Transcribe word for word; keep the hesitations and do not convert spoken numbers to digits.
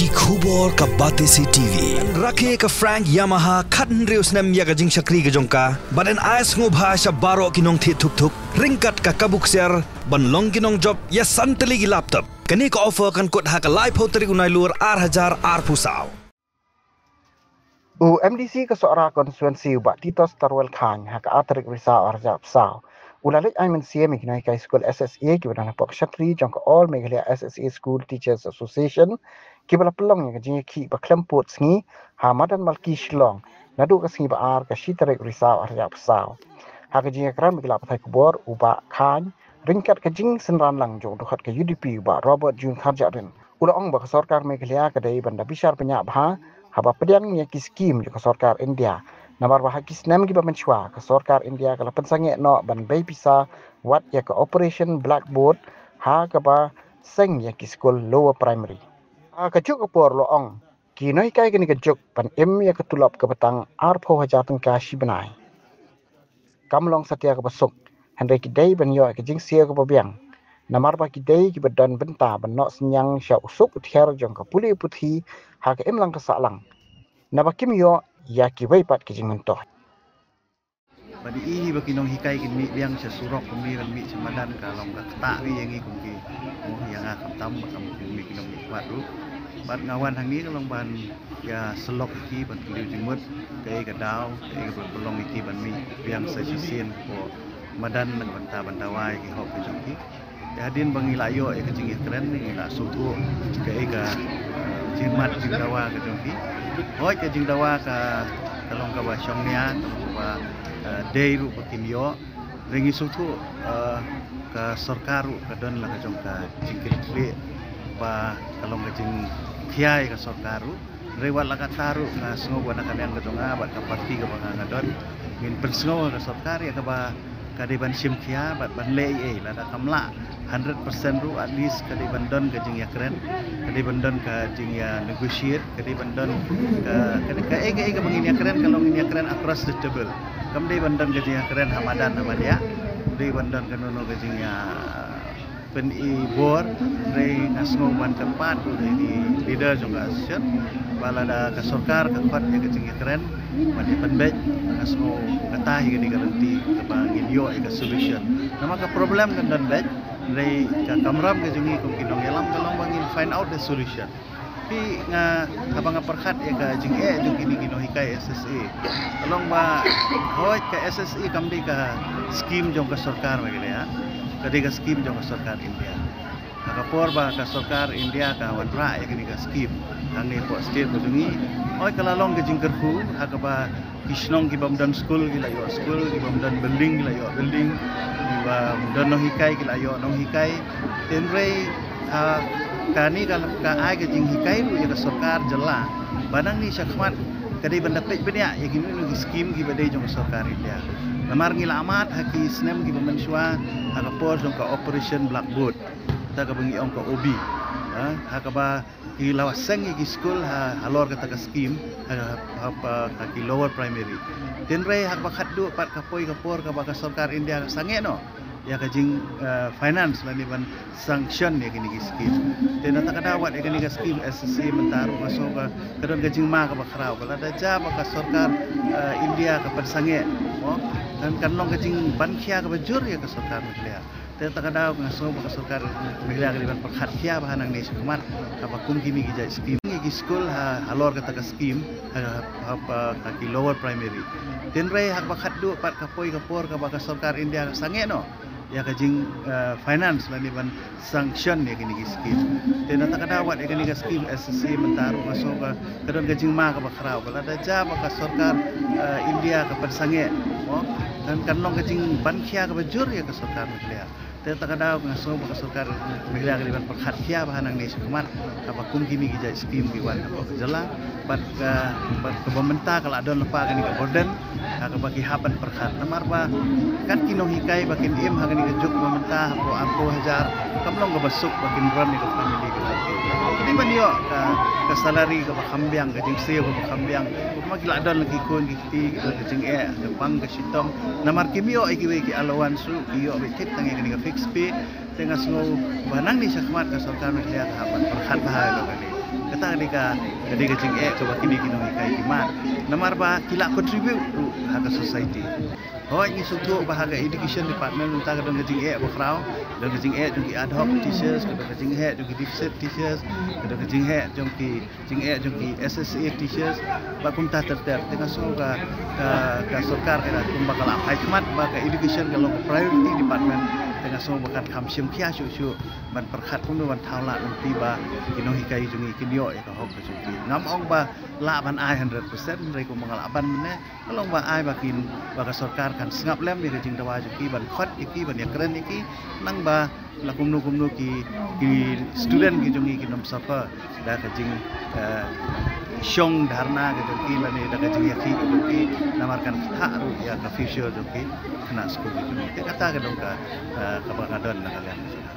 Ki khubor ka Batesi T V. Rakhe ka Frank Yamaha khathynriew snem ïa ka jingshakri ka jong ka, bad yn ai sngewbha sha baroh ki nongthied thuk thuk ryngkat ka kabu ksiar ban long ki nongjop ïa san tylli ki laptop. Kane ka offer kan kut ha ka laiphew tarik u Nailur ar hajar arphew saw. U M D C ka Sohra Constituency u Bah Titos Tarwel Chyne ha ka ar tarik Risaw ar hajar arphew saw u la leit ai mynsiem ïa ki nonghikai skul S S A kiba don hapoh ka shatri jong ka All Meghalaya S S A School Teachers Association, kiba la pynlong ïa ka jingïakhih ba khlem pud sngi ha Madan Malki, Shillong, naduh ka sngi ba ar ka shi tarik Risaw ar hajar arphew saw. Ha ka jingïakren bad ki lad pathai khubor, u Bah Chyne ryngkat ka jingsynran lang jong u dkhot ka U D P u Bah Robert June Kharjahrin, u la ong ba ka sorkar Meghalaya ka dei ban da bishar bniah bha haba pdiang ïa ki skim jong ka sorkar India. Namar ba ha ki snem kiba mynshuwa ka sorkar India ka la pynsangeh noh ban bei pisa wat ïa ka Operation Blackboard ha kaba seng ïa ki skul lower primary. Ha kajuh ka por u la ong, ki nonghikai kane kajuh ban im ïa ka tulop kaba tang arphew hajar tyngka shi bnai. Kam long satia kaba suk, hynrei ki dei ban ïoh ïa ka jingsiew kaba biang. Namar ba ki dei kiba don bynta ban noh synñiang sha u suk u thiar jong ka pule puthi ha ka imlang ka sahlang, naba kim ïoh ïa kiwei pat ki jingmyntoi. Bad i hi ba ki nonghikai kin mih biang sha surok, kin mih, kin mih sha madan, ka long ka ktah ïa ngi kum ki, mo, ïa nga khamtam, ba kam kin mih ki nongmihkhmat ruh. Bad nga wan hangne ka long ban ïa syllok ïa ki, ban kylli jingmut kaei ka daw, kaei kaba pynlong ïa ki ban mih biang sa shisien hapoh madan na ka bynta ban dawa ïa ki hok ka jong ki. Te hadien ba ngi la ïoh ïa ka jingïakren, ngi la sngewthuh kaei ka, eh, jingmad jingdawa ka jong ki. Hooid, ka jingdawa ka, ka long kaba shongnia, ka long kaba, eh, dei ruh ba kin ïoh. Hynrei ngi sngewthuh, eh, ka sorkar ruh ka don la ka jong ka jingkitkhlieh, ba ka long ka jingkhia ïa ka sorkar ruh. Hynrei wat la katta ruh nga sngew ba na ka liang ka jong nga bad ka parti kaba nga nga don, ngin pynsngew ha ka sorkar ïa kaba ka dei ban shim khia bad ban leh ei ei. Lada kam lah hundred percent ruh, at least ka dei ban don ka jingïakren, ka dei ban don ka jingïa negotiate, ka dei ban don ka, ka dei, kaei kaei kaba ngin ïakren, ka long ngin ïakren across the table. Kam dei ban don ka jingïakren ha madan ha madiah, dei ban don kano kano ka jingïa pyni bor. Hynrei nga sngew ban kyrpad ruh ïa ki leader jong ka association, ba lada ka sorkar ka khot ïa ka jingïakren ban ïa pynbeit, nga sngew kata hi ka dei ka lynti kaba ngin ïoh ïa ka solution. Namar ka problem kan don beit, hynrei ka kamram ka jong ngi kum ki nongïalam ka long ba ngin find out the solution. Phi, nga, haba nga pyrkhat ïa ka jingeh jong kine ki nonghikai S S A, ka long ba, hooid, ka S S A kam dei ka skim jong ka sorkar Meghalaya, ka dei ka skim jong ka sorkar India. Ha ka por ba ka sorkar India ka wanrah ïa kane ka skim hangne hapoh state ka jong ngi, hooid, ka la long ka jingkyrkhu ha kaba ki shnong ki bym don skul ki la ïoh skul, ki bym don building ki la ïoh building, ki bym don nonghikai ki la ïoh nonghikai. Hynrei ha kane ka, ka ai ka jinghikai ruh ïa ka sorkar jylla ba nangne shakhmat ka dei ban da peit bniah ïa kino kino ki skim kiba dei jong ka sorkar India. Namar ngi la mad ha ki snem kiba mynshuwa, ha ka por jong ka Operation Blackboard, kata kaba ngi ong ka O B, ha, ha kaba ki la seng ïa ki skul ha, halor kata ka skim, ha, ha, ha, ha ki lower primary. Hynrei ha kaba khatduh pat ka poi ka por kaba ka sorkar India ka sangeh noh ïa ka jing, eh, finance lane ban sanction ïa kine ki skim. Te na kata ka daw wat ïa kane ka skim S S A mynta ruh nga sngew ka, ka don ka jingma kaba khraw, ba lada jia ba ka sorkar, eh, India ka pynsangeh, mo, kan, kan long ka jingban khia kaba jur ïa ka sorkar Meghalaya. Te kata ka daw nga sngew ba ka sorkar Meghalaya ka dei ban pyrkhat khia bha nangne shakhmat, haba kum kine ki jait skim, ïa ki skul ha, halor kata ka skim, ha, ha, ha, ha ki lower primary. Hynrei ha kaba khatduh pat ka poi ka por kaba ka sorkar India ka sangeh noh ïa ka jing, eh, finance lane ban sanction ïa kine ki skim. Te na kata ka daw wat ïa kane ka skim S S A mynta ruh nga sngew ka, ka don ka jingma kaba khraw, ba lada jia ba ka sorkar, eh, India ka pynsangeh, mo, kan, kan long ka jingban khia kaba jur ïa ka sorkar Meghalaya. Te kata ka daw nga sngew ba ka sorkar Meghalaya ka dei ban pyrkhat khia bha nangne shakhmat, haba kum kine ki jait skim ki wan hapoh ka jylla, bad ka, bad kaba mynta ka la don lypa kane ka burden ha kaba ki hap ban pyrkhat. Namar ba kat ki nonghikai ba kin im ha kane ka juk ba mynta hapoh arphew hajar, kam long kaba suk ba kin run ïa ka family ka. Ki dei ban ïoh ka, ka salary kaba kham biang, ka jingsiew kaba kham biang. Kumba ki la don la ki khun ki kti, ki don ka jingeh, ka pang ka shitom. Namar kim ïoh ïa kiwei ki allowance ruh, ki ïoh beit tip tang ïa kane ka fixed pay. Te nga sngew ba nangne shakhmat ka sorkar Meghalaya ka hap ban pyrkhat bha ïa kane. Ka Kata ka dei ka, ka dei ka jingeh kaba kine ki nonghikai ki mad. Namar ba ki la contribute ruh ha ka society. Hooid, ngi sngewthuh ba ha ka education department mynta ka don ka jingeh ba khraw, don ka jingeh jong ki ad hoc teachers, ka don ka jingeh jong ki deficit teachers, ka don ka jingeh jong ki, jingeh jong ki S S A teachers, bad kumta ter ter. Te nga sngew ka, ka, ka sorkar ka da kumba ka la phai khmat ba ka education ka long ka priority department. Te nga sngew ba kan kham shim khia shuh shuh ban pyrkhat kumno ban thaw lad lynti ba ki nonghikai jong ngi kin ïoh ïa ka hok ka jong ki. Ngam ong ba lah ban ai hundred percent, hynrei kumba nga lah ban mynne, ka long ba ai ba kin, ba ka sorkar kan sngap lem ïa ka jingdawa jong ki, ban khot ïa ki, ban ïakren ïa ki, nang ba la kumno kumno ki, ki student ki jong ngi kin ym suffer da ka jing, eh, shong dharna ka jong ki lane da ka jingïakhih ka jong ki, namar kan ktah ruh ïa ka future jong ki khynnah skul ki jong ngi. Te kata ka dei ka, eh, kaba nga don na ka liang ka jong nga.